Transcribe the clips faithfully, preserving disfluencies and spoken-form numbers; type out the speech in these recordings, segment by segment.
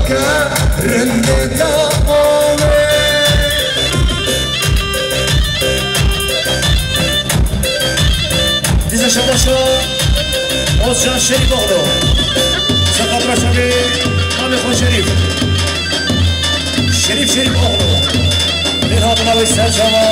Kerinde dawê. Dîsa şabaşa Ozcan Şerîfoğlu. Seqatra şabî, namê xwe Şerîf. Şerîf Şerîfoğlu. Lê hatina wê ser çava.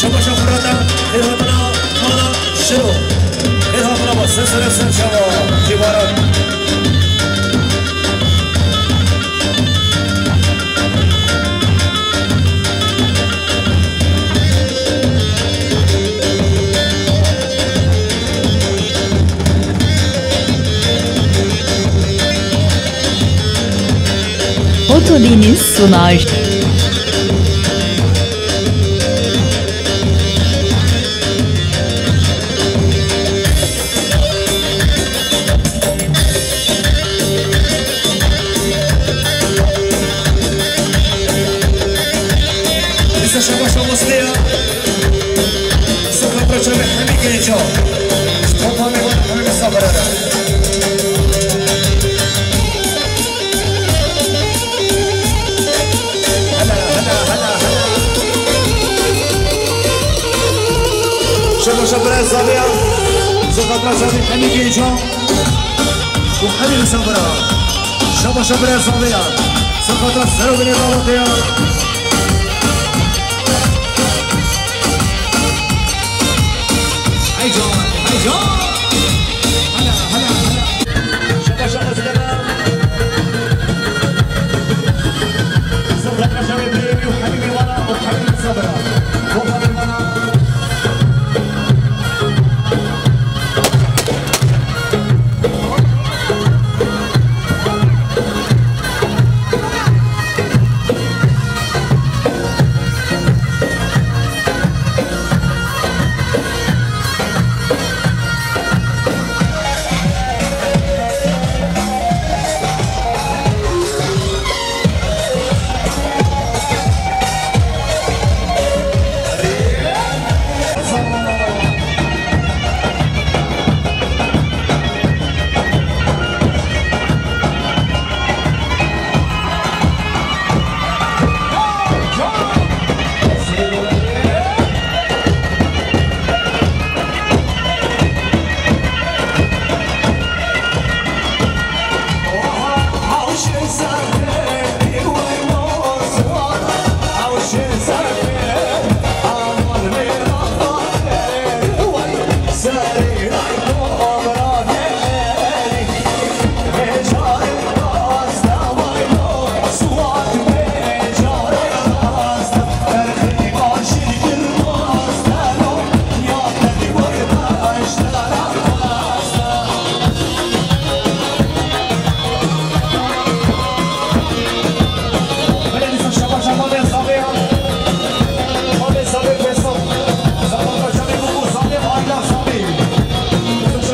Şabaşa xurata, xêrhatina, mana, şiro. Xêrhatina ba, ser sere ser çava, cîbaran. Oto Deniz sunar. Dîsa şabaşa Bosnîya. Sokatra çavê hemî genca. Ji popa mêvan hemî misafir re. Hela, hela, hela, hela. Şabaşa birayê Zaviya. Sokatra çavê hemî genca. Û hemî misafira. Şabaşa birayê Zaviya. Sokatra ser û binê daweteya. Hey can, hey can. Hela, hela, hela. Şabaşa Bosnîya.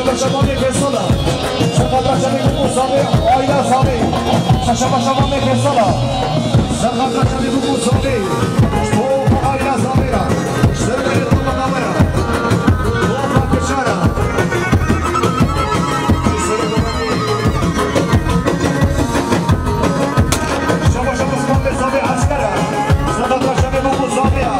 Şabaşa mamê Fêsala. Serqatra çavê bû Zavê, aîla Zavê. Şabaşa mamê Fêsala. Serqatra çavê bû Zavê. Ji bo aîla Zavê re. Ji ser berê topa navera. Topa kişara. Şabaşa Osman Bey Zavê askere. Serqatra çavê bû Zavê ya.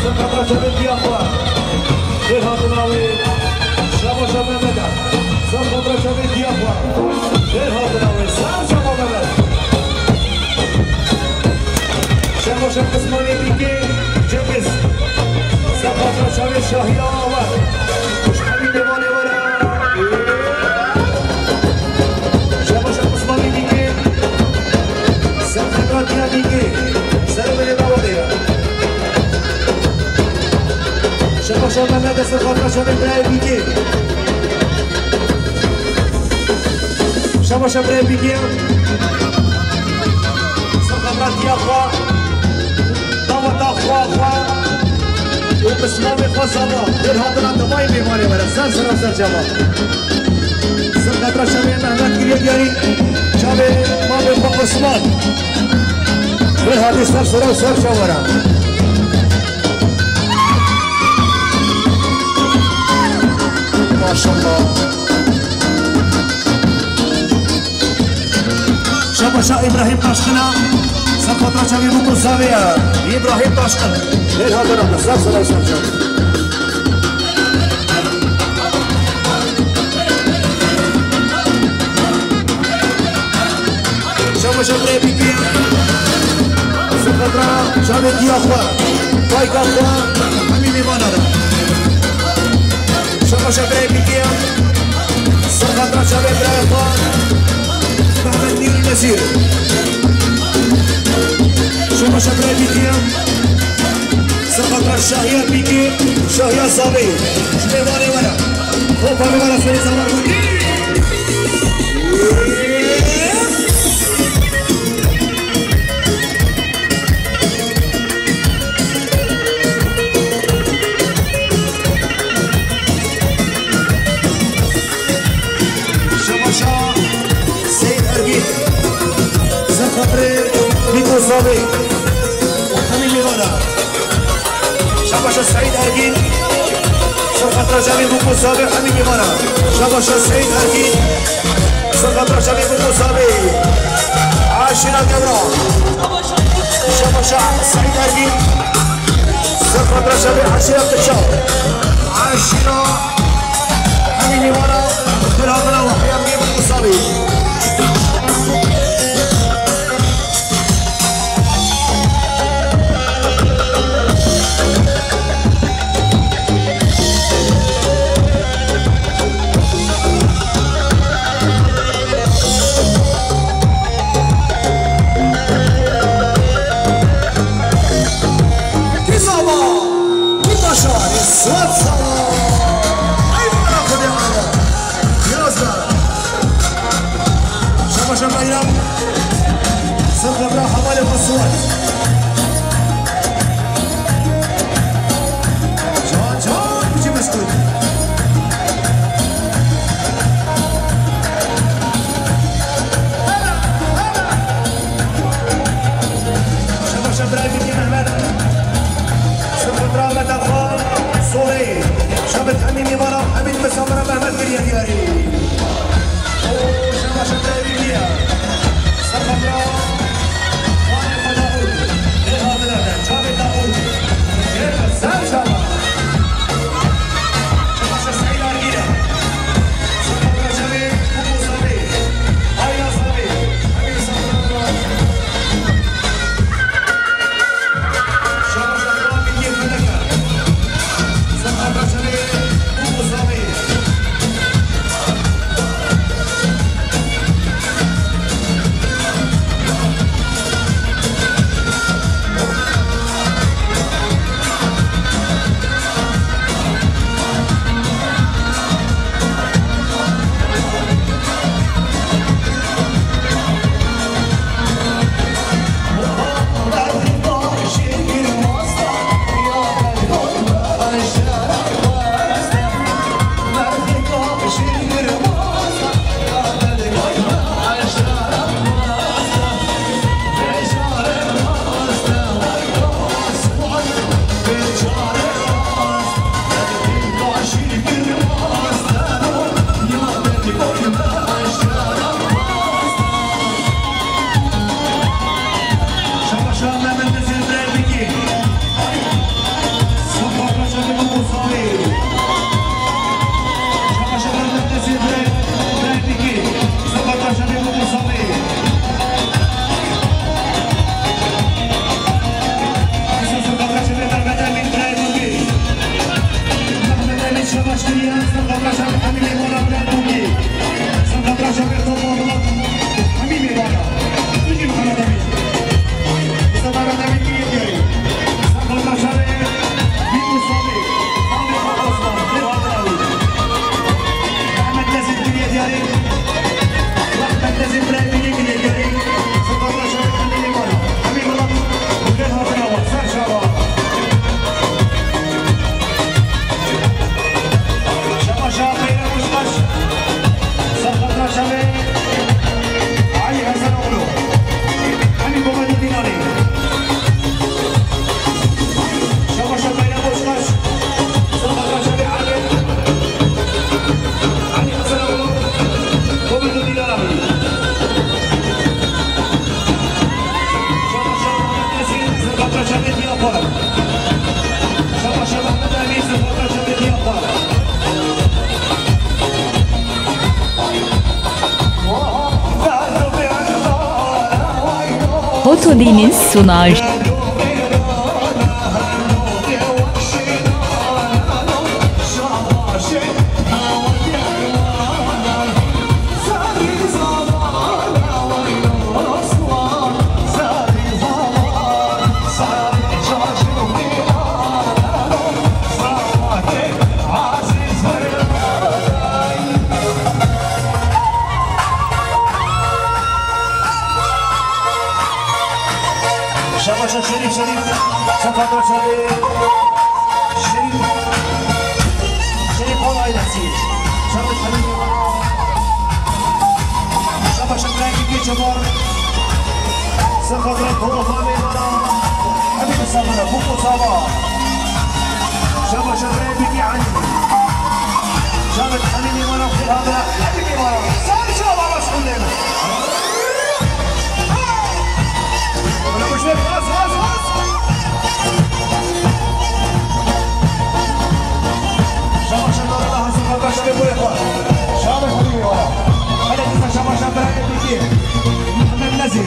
Ser xatra çavê diya xwe. Xêr hatina wê. Şabaşa Mehmet e. Ser xatra çavê diya xwe. Xêr hatina wê. Ser çava Mehmet. Şabaşa Qismanê Bîkê Cengiz. Ser xatra çavê Şahiya Awer. Piştî mêvanê were. Şabaşa Qismanê Bîkê. Ser xatra diya Bîkê. Ser wê lê dawa de ye. Şabaşa Mehmet e, ser xatra çavê birayê Bîkê. Şabaşa birayê Bîkê. Ser xatra diya xwe. Daweta xwe xwe. Û pismamê xwe zava. Xêr hatina tevayê mêvanê were. Ser sera ser çava. Ser xatra çavê Mehmet kiriye diyarî. Çavê mamê xwe Osman. Xêr hatî ser sera û ser çava re. Maşallah. Şabaşa Îbrahîm Taşkina, ser xatra çavê Bûk û Zavê ye. Îbrahîm Taşkin. Lêl hatana, ser sera û ser çava. Şabaşa birê Bîkê. Ser xatra çavê diya xwe. Dayka xwe. Hemî mêvana re. Şabaşa birê Bîkê. Ser xatra çavê birayê xwe. Mehmet Nîr Nezîr. Şabaşa birê Bîkê. Ser xatra Şahiya Bîkê. Şahiya Zavê. Ji mêvanê were. Hopa mêvana serê zaman bû. Şabaşa Seyîd Ergîn. Ser xatirê Bîk û Zavê. Hemî mêvana. Şabaşa Seîd Ergîn. Ser xatira çavê Bûk û Zavê hemî mêvana. Şabaşa Seîd Ergîn. Ser xatira çavê Bûk û Zavê. Aşîra Devran. Şabaşa Seîd Ergîn. Ser xatira çavê Aşîra Qirçal. Aşîra hemî mêvana. Xêr hatina we, heyam Bûk û Zavê. Kî zava, kî taşa, Suat zava. Ay, bana Xwedê ala. Biraz da. Şabaşa Bayram. Ser xebra hevalê xwe Suat. Can, can, biçî meskûl. Şabaşa birayê Bîkê Mehmet. Ser xebra Meta xwe Sorê. Şabet hemî mêvana, hemî misafira Mehmet kiriye diyarî. Şabaşa birayê Bîkê. Ser xebra Xanê xwe Daûd. Lê havila de, çavê Daûd. Lê ser çava. Şabaşa Seîd Ergîn e. Ser xebra çavê Bûk û Zavê. Ayna Zavê. Hemî misafira. Şabaşa Bîkê Feleke. Ser xebra çavê Bûk û Zavê. Todin'in sunar. Şabaşa Şerîf, Şerîf, Şafaka Şerîf, Şerîf, Şerîf Kolay Nesî, Şerîf Halîm Yavara, Şabaşa Brahîm Geçebar, Sefadra Kovafa Meyvana, Hemî Sabana, Buko Sava, Şabaşa Brahîm Bîkî Elî, Şabaşa Halîm Yavara, Xêr Hadra, Halîm Yavara, Sağ ol, Şabaşa Halîm. Şabaş, şabaş, Allah razı olsun, kardeşlerim, bu yapar. Şabaş, hadi bir ara. Hadi kısa şabaş, şabaş, hadi bir iki. Mehmet Nezir.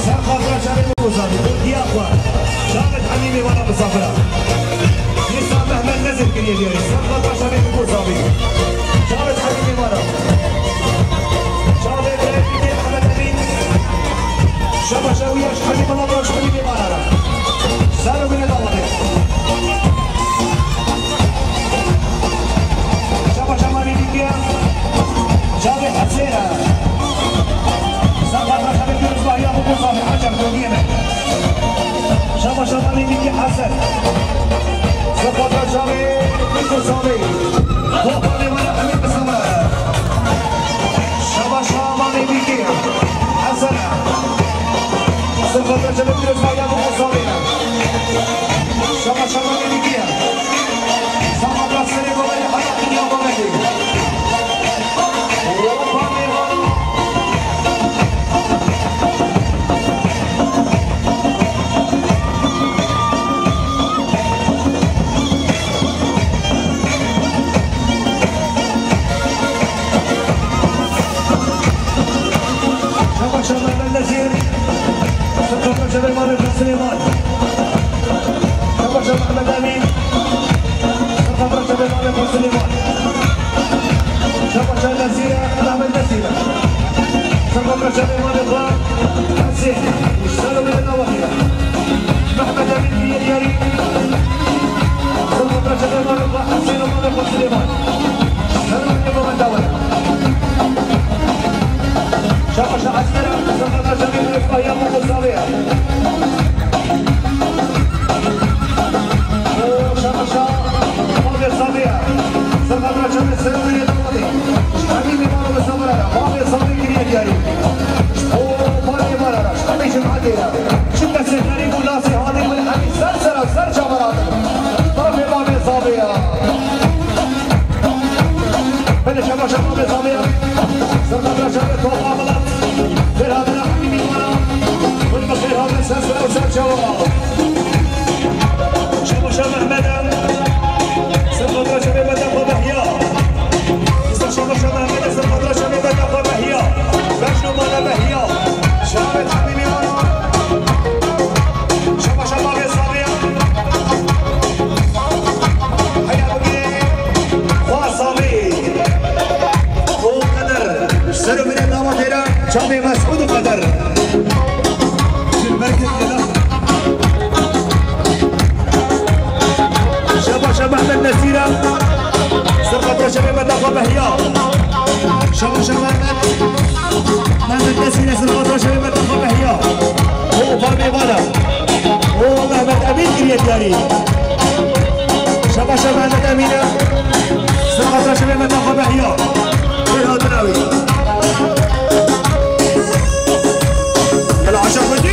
Sen kardeşlerim, bu zaten. Bu yapar. Şabaş, hadi bir ara, misafire. Yesa Mehmet Nezir giriye diyoruz. Sen kardeşlerim, bu zaten. Şabaş, hadi bir ara. Şabaş, hadi bir ara. Şabaşa wiya ji Halî Mala Baş Halî Mêvana re. Ser û binê dawatê. Şabaşa Malî Dîkiya. Çavê Hesê re. Saqata Halî Pîrozbahiya Bûbû Zafî Hacer Dogiyê me. Şabaşa Malî Dîkiya Hesen. Saqata Çavê Bûbû Zafî. Topa Mêvana Emîr Misawa. Şabaşa Malî Dîkiya. Hesena. Sefadra Cemil Gözbahiya Bûbû Zafî. Şabaşa Malî Dîkiya. Sefadra Serê Goverê Haya Dinya Goverê. Opa Mêvan. Şabaşa Mehmet Nezîr. Sefadra Cemil Malî Silêman. Şabaşa Mehmet Emîn. Sefadra Cemil Malî Silêman. Şabaşa Nezîre, Mehmet Nezîre. Sefadra Cemil Malî Hesên. Şabaşa Mehmet Emîn. Mehmet Emîn Diyarî. Sefadra Cemil Malî Hesên û Malî Silêman. Şabaşa Eskera, Sefadra Cemil Malî Hesên û Malî Silêman. Şabaşa Bavê Sabiya. Sefadra Çavê Serûrê Dawatê. Hemî mêvana bi sabira re. Bavê Sabê kiriye diyarî. O bavê mêvana re. Hemî cemaatê re. Çi kesê xerîb û lasê hatê min hemî ser sera ser çavara. Bavê bavê Sabiya. Belê şabaşa Bavê Sabiya. Sefadra Çavê Topa Milat. Xêr hatina hemî mêvana. Hûn bi xêr hatin ser sera ser çavara. Şabaşa Mehmede. Sefadra Çavê Mete xwe Behya. Kisa Şabaşa Mehmede, Sefadra Çavê Mete xwe Behya. Beş numara Behya. Şabaşa Mehmede. Şabaşa Bavê Sabiya. Heya bigirê. Xwa Sabî. Xwe Qeder. Ser û binê dawatê re. Çavê Mesûd û Qeder. Şabaşa Mehmet Nesîre, Sefadra Çavê Mete xwe Behya. Şabaşa Mehmet, Mehmet Nesîre, Sefadra Çavê Mete xwe Behya. O Parmê Vara. O Mehmet Emîn kiriye diyarî. Şabaşa Mehmet Emîne, Sefadra Çavê Mete xwe Behya. Xêr hatina wî. Yala aşağı koydu.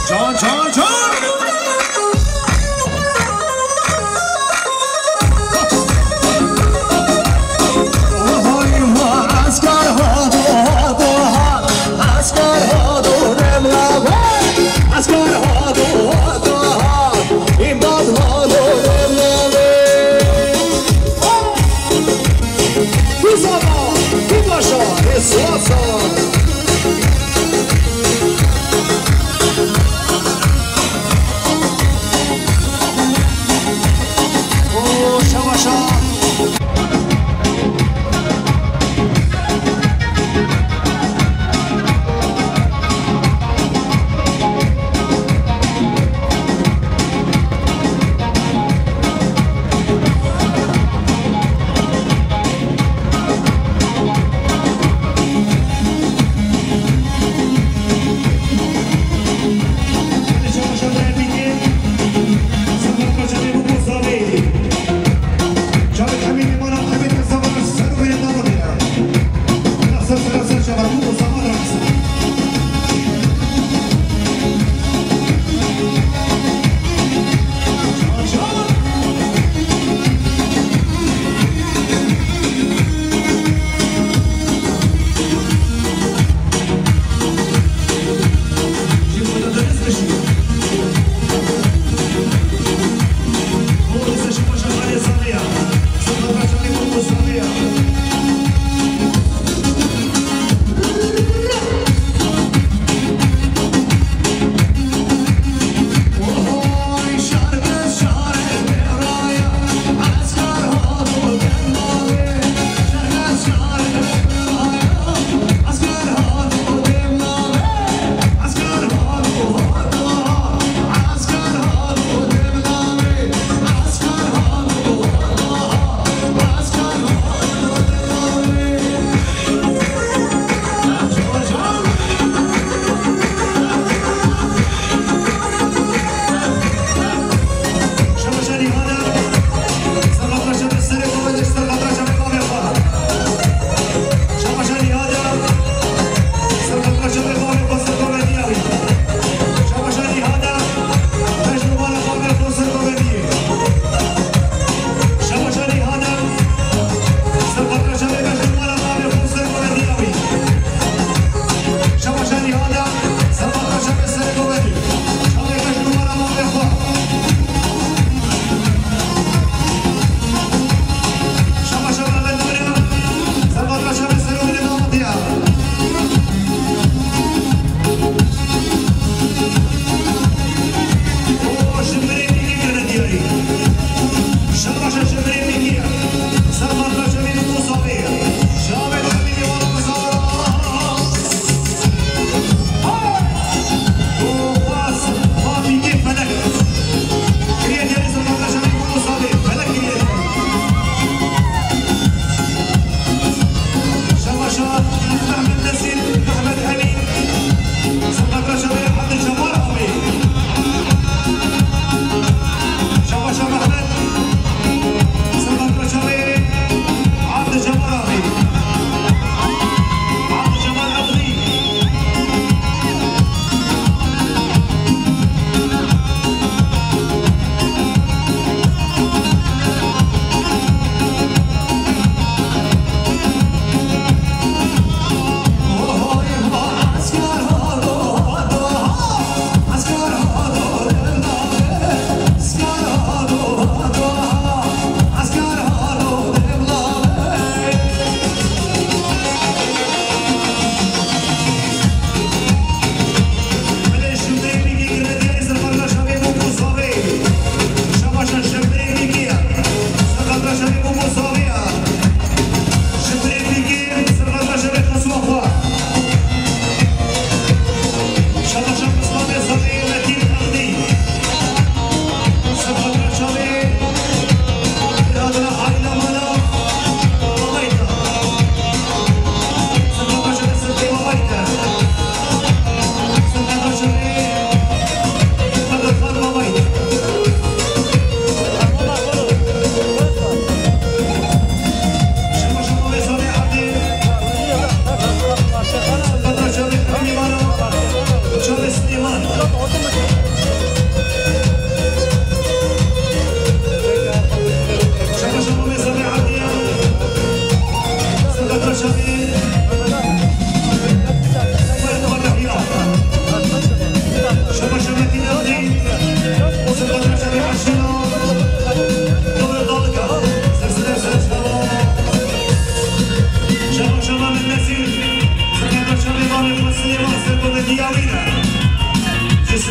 Can, can, can. Asker hado, hado, ha. Asker hado, demra, asker hado, hado, ha. İmdat hado, demra. Bu zaman, bu başa, esasa.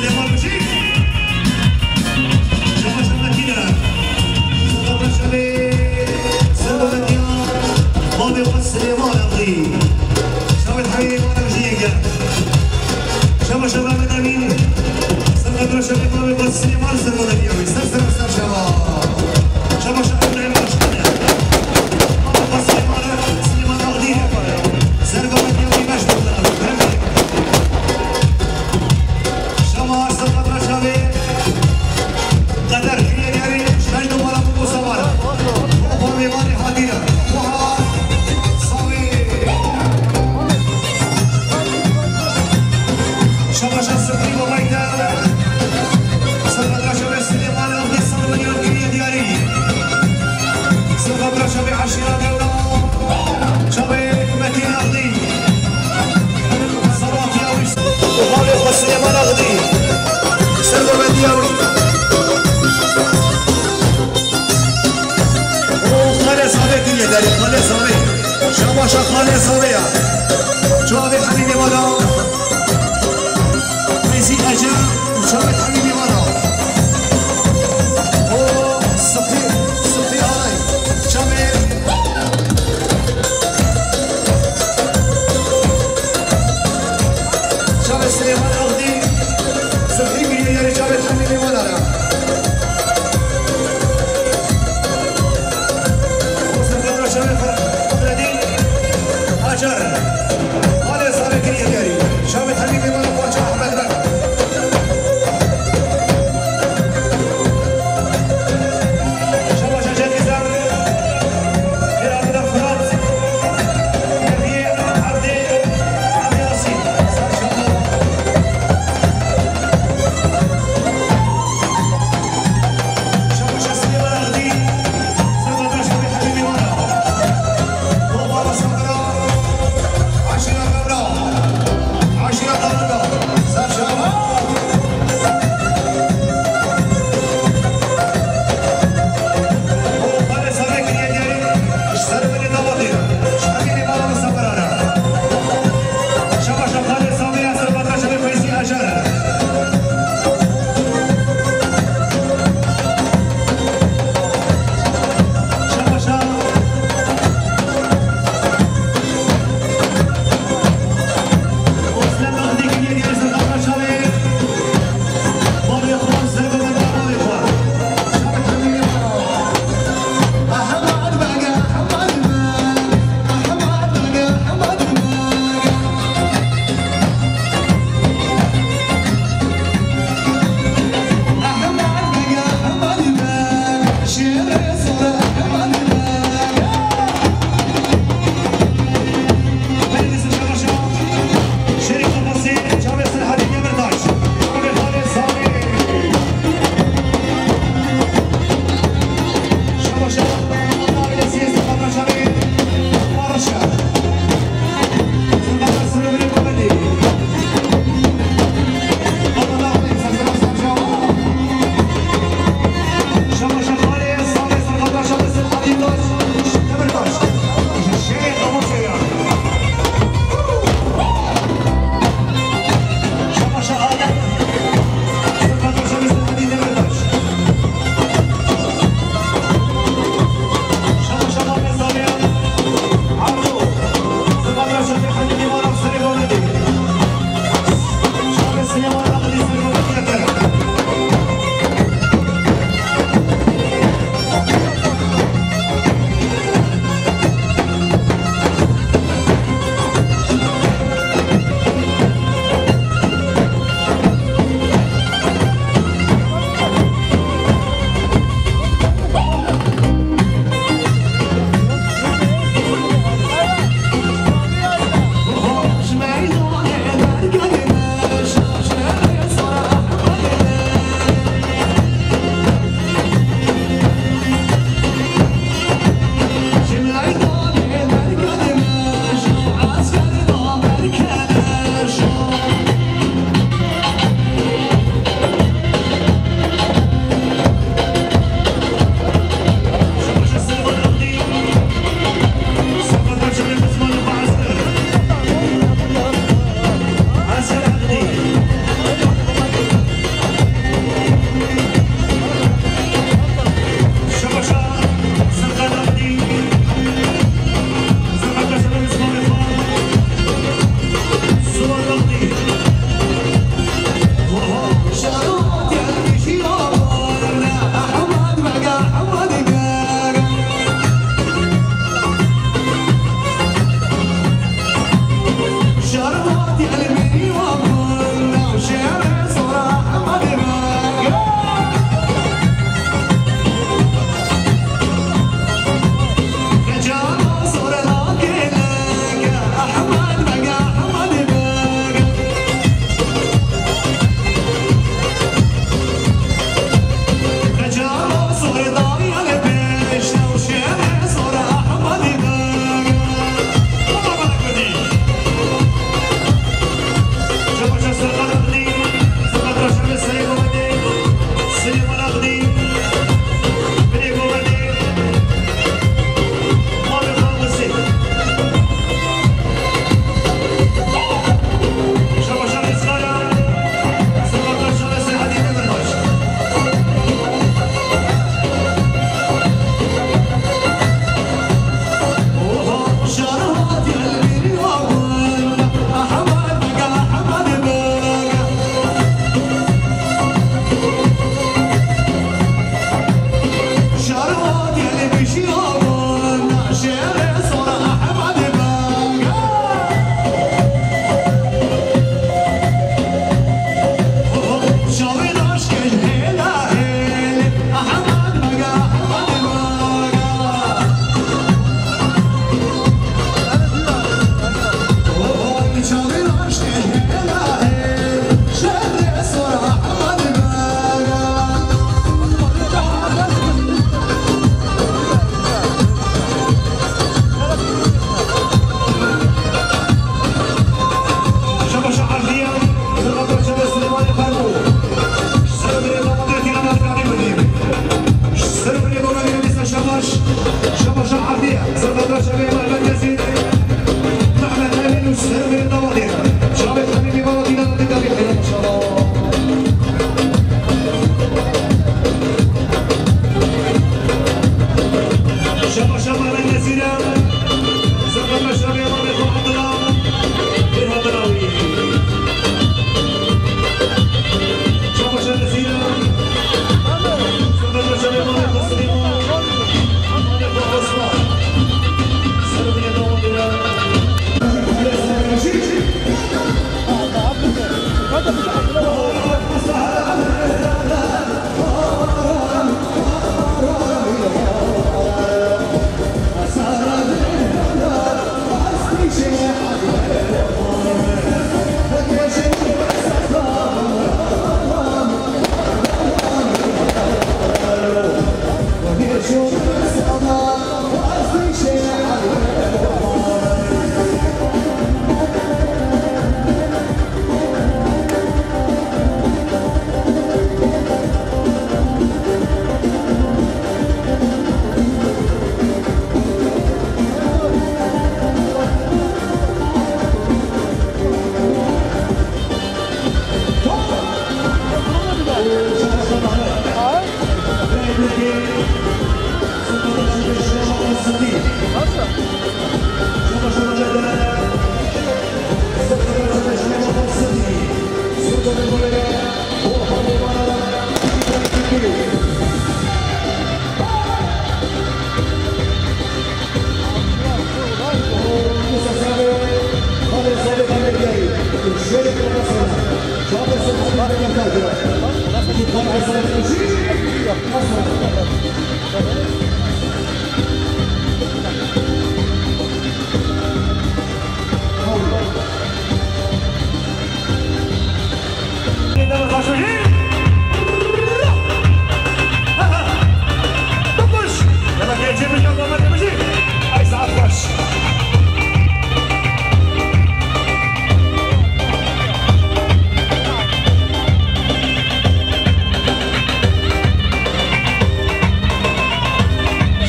Süleyman Bicî. Şaba şaba kî ne? Şaba şaba şabê. Serweletiya. Bavê xwe Süleyman Evdî. Şaba heyê Süleyman Bicî yenge. Şaba şaba Mehmet Emîn. Serweletiya şabê bavê xwe Süleyman Serweletiya. Ser ser ser şaba. Şaba şaba Mehmet Başkan. Bavê xwe Süleyman, Süleyman Evdî. Serweletiya wî meşhur. Şama Arslan Patraşavê, Qeder Hüyeriyarî, Mecnun Bala Musa Bala. Opa Mêvanê Hatîra. Oha Savê. Şama Şah Sıfrî Babayda. Sırf Patraşavê Süleyman Avdî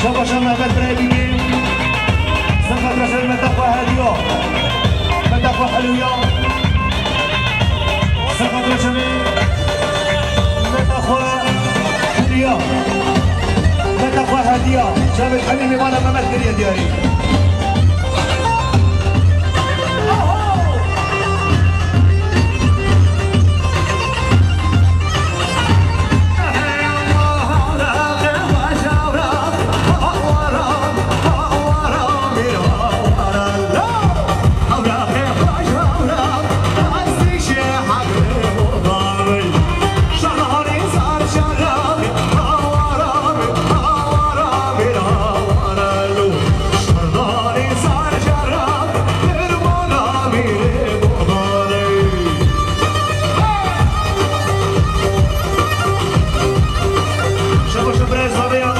Şabaşa Mehmet Birey Bîgê. Serqet Reşemê, meta xwe hediya. Meta xwe helûya. Serqet Reşemê, meta xwe hediya. Meta xwe hediya. Çavê hemî mêvana Mehmet kiriye diyarî. Şaba şebrez rabeya.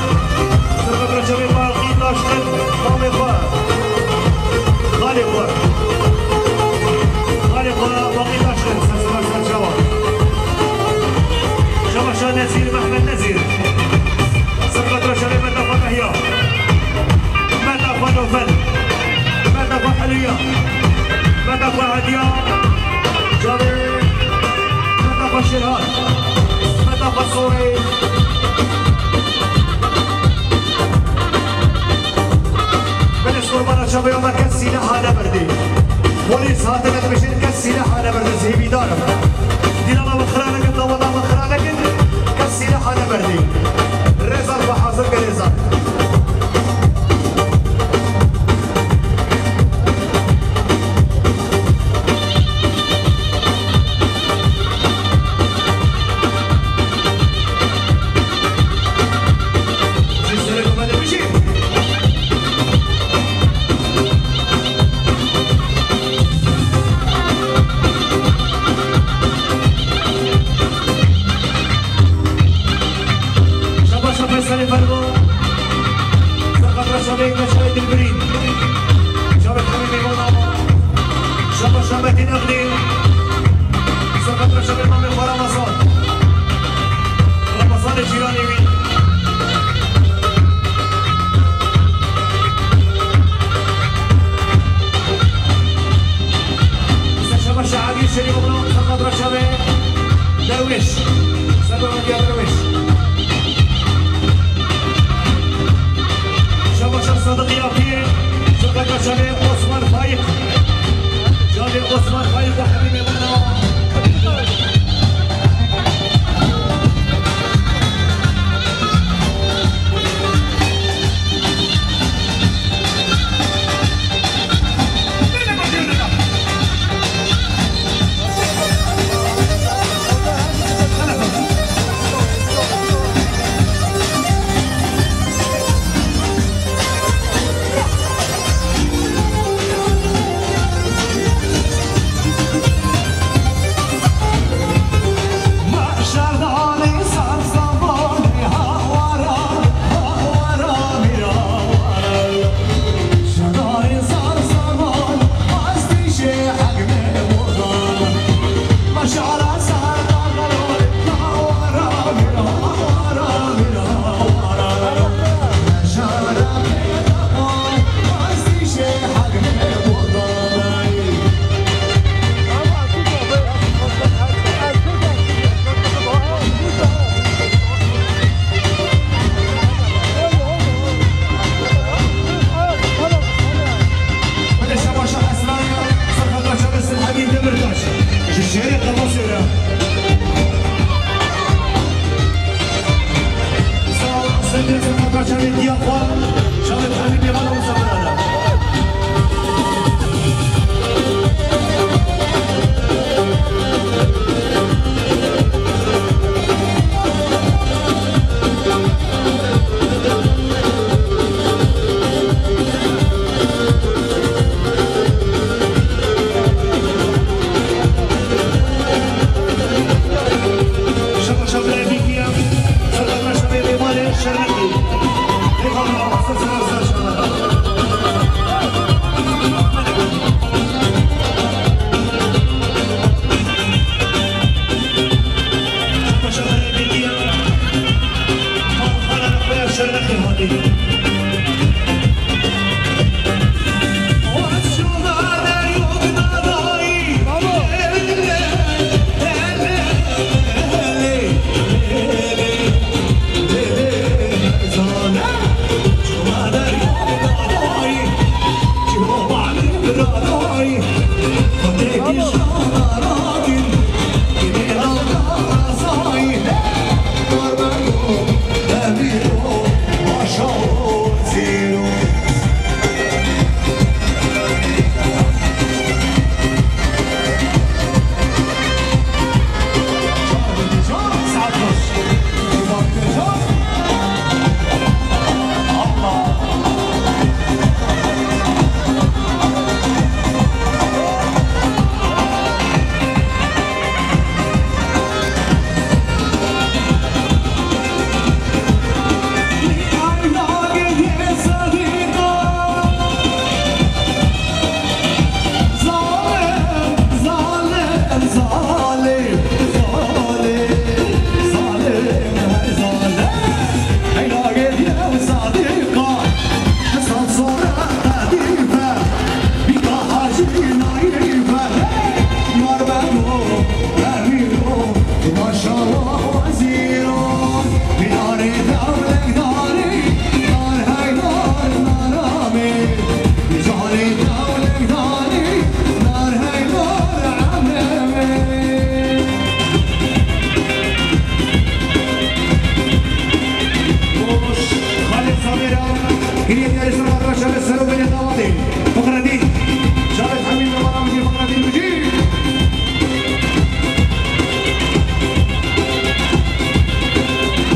Sırma kraliçe ve Balkî taşkın. Mamê xwe. Xalê xwe. Xalê xwe Balkî taşkın. Ser sema ser çawa. Şaba şa Nezîr, Mehmet Nezîr. Sırma kraliçe ve meta xwe Mehya. Meta xwe Nofel. Meta xwe Helûya. Meta xwe Hediya. Çavê. Meta xwe Şêrhan. Meta xwe Sorê. Belê qurbana çavê me kes sîleha neberdî. Polîs hatine dibêjin kes sîleha neberdî, ez hêvîdar im. Dîna me bi xira nekin, daweta me xira nekin, kes sîleha neberdî. Rêzar xwe hazir ke rêzar.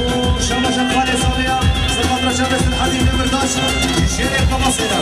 û şabaşa xalê Saliya, Sirmat Reşa Besin Hadî Demirtaş, jêrê Pamasê de.